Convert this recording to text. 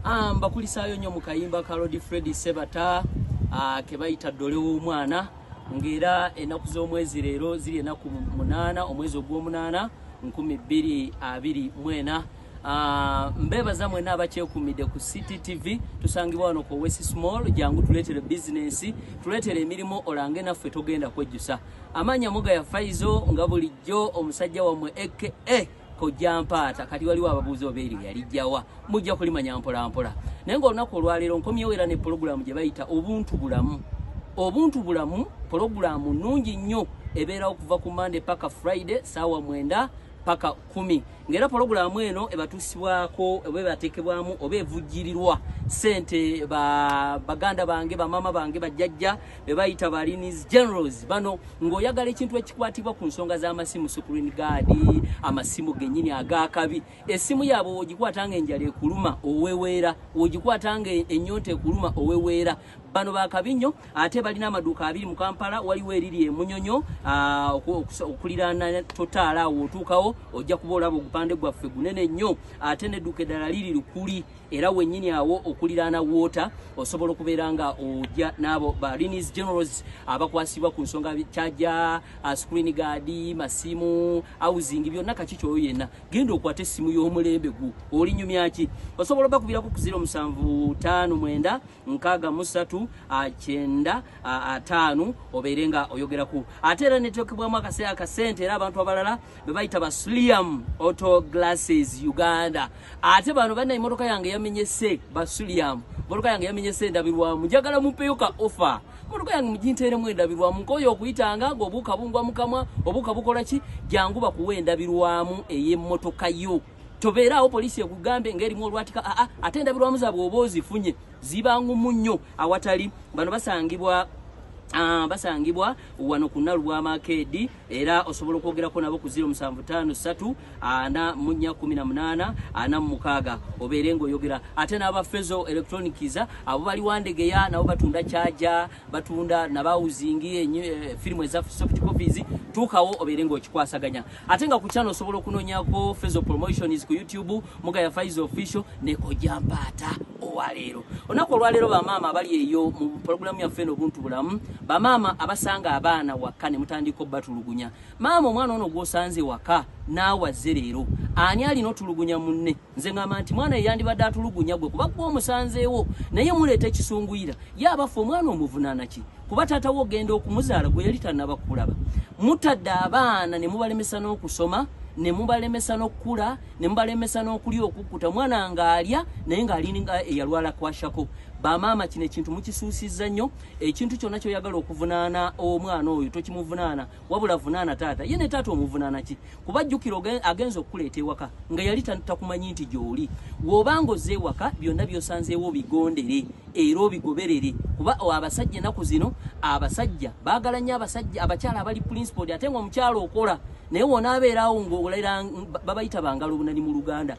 Mbakulisaayo nnyo mu kayimba ka Lord Fred Sebata ke bayita Ddole w'omwana, ng'era ennaku z'omwezi leero ziri ennaku 8 omwezi ogw'omunaana 2024. Mbebaza mwenna abakyekuumidde ku CTTV. Tusangibwa wano ku West Small. Jangu tuleetere bizinensi, tuleetere emirimu, olange naffe, togenda kwejjusa. Amaanya Mugaya Faizo, nga bulijjo omusajja wammwe aka Kojja Mpaata. Kati waliwo ababuuzi oba eryo yalijjawa, mujja kulimanya mpolampola. Naye ng'olunaku olwaleero nkomyewo era ne pulogulaamu gye bayita Obuntu Bulamu. Obuntu Bulamu pulogulaamu nnungi nnyo, ebeerawo kuva ku Mande paka Friday, saawa 9 paka 10, ng'era pulogulaamu eno ebatuusibwako oba ebateekebwamu oba evujjirirwa sente ba baganda bange, bamaama bange, bajjajja be bayita ba Linis Generals. Bano ng'oyagala ekintu ekikwatibwa ku nsonga z'amasimu, screen guard, amasimu gennyini ag'akabi, essimu yaabwe wogikwata nga enjala ekuluma oweweera, wogikwata nga ennyonta ekuluma oweweera. Bano bakabi nnyo. Ate balina amaduuka 2 mu Kampala. Waliwo eriri emunyonyo okuliraana Totaala, awo otuukawo ojja kuba olaba ogupande gwaffe gunene nnyo. Ate n'edduuka eddala liri Lukuli, era wennyini awo okuliraana Water, osobola okubeera nga ojja n'abo ba Linis Generals abakwasibwa ku nsonga charger, screen guard, masimu, housing, byonna. Kaki kyoyo yenna, genda okwate essimu y'omulembe gu olinyumya ki. Osobola obakubirako ku 0759 63 90 50, obeere nga oyogeraku. Ate era netekebwamu akasente era abantu abalala be bayita ba Suliam Auto Glasses Uganda. Ate bano banna, emmotoka yange yamenyese, ba Suliam, motoka yange yamenyese endabirwamu, njagala mumpeyo ka offer. Motoka yange muginteeremu endabirwamu, nkoyo okuyitanga ng'obuuka bungwa mukamwa, obuuka bukola ki. Jangu bakuwa endabirwamu ey'emmotoka yo, tobeeraawo poliisi ekugambe ng'erimu olwatika. Aa, ate endabirwamu zaabwe oba ozifunye ziba ngumu nnyo awatali. Bano basangibwa wano ku Nalubwama Arcade, era osobola okwogerako nabo ku 0753 44 18 46, obeere ng'oyogera. Ate n'aba Fezo Electronics, abo bali Wandegeya, nabo batunda charger, batunda naba housing, firimu eza soft copies. Tuukawo obeere ng'okikwasaganya. Ate nga ku channel osobola okunoonyako Fezo Promotions ku YouTube, Mugaya Faizo Official ne Kojja Mpaata owaleero. Olunaku olwaleero, bamaama abali eyo mu pulogulaamu yaffe eno Obuntu Bulamu, bamaama abasanga abaana waka ne mutandika obbatulugunya, maama, omwana ono gw'osanze waka naawaze leero, ani alina otulugunya munne? Nze ngamba nti mwana yeyandibadde atulugunya gwe, kuba gwe omusanzeewo, naye muleeta ekisunguyira. Ye abaffe, omwana omuvunaana ki? Kuba taata we ogenda okumuzaala gwe yali tannaba kulaba. Mutadde abaana ne mubalemesa n'okusoma, ne mubalemesa n'okukula, ne mubalemesa n'okulya okukkuta. Omwana ng'alya naye ng'alinga eyalwala kwashako. Bamaama, kino ekintu mukisuusizza nnyo. Ekintu kyonna kyoyagala okuvunaana omwana oyo tokimuvunaana, wabula vunaana taata. Ye ne taata omuvunaana ki? Kuba jjukira agenza okukuleeta ewaka nga yali takumanyi nti gy'oli. Bw'obanga ozze ewaka, byonna by'osanzeewo bigondere era obigoberere, kuba abasajja ennaku zino abasajja baagala nnyo abasajja abakyala abali principled, ate nga omukyala okola naye wonaabeeraawo ng'olera babayita bangalo bunani mu Luganda.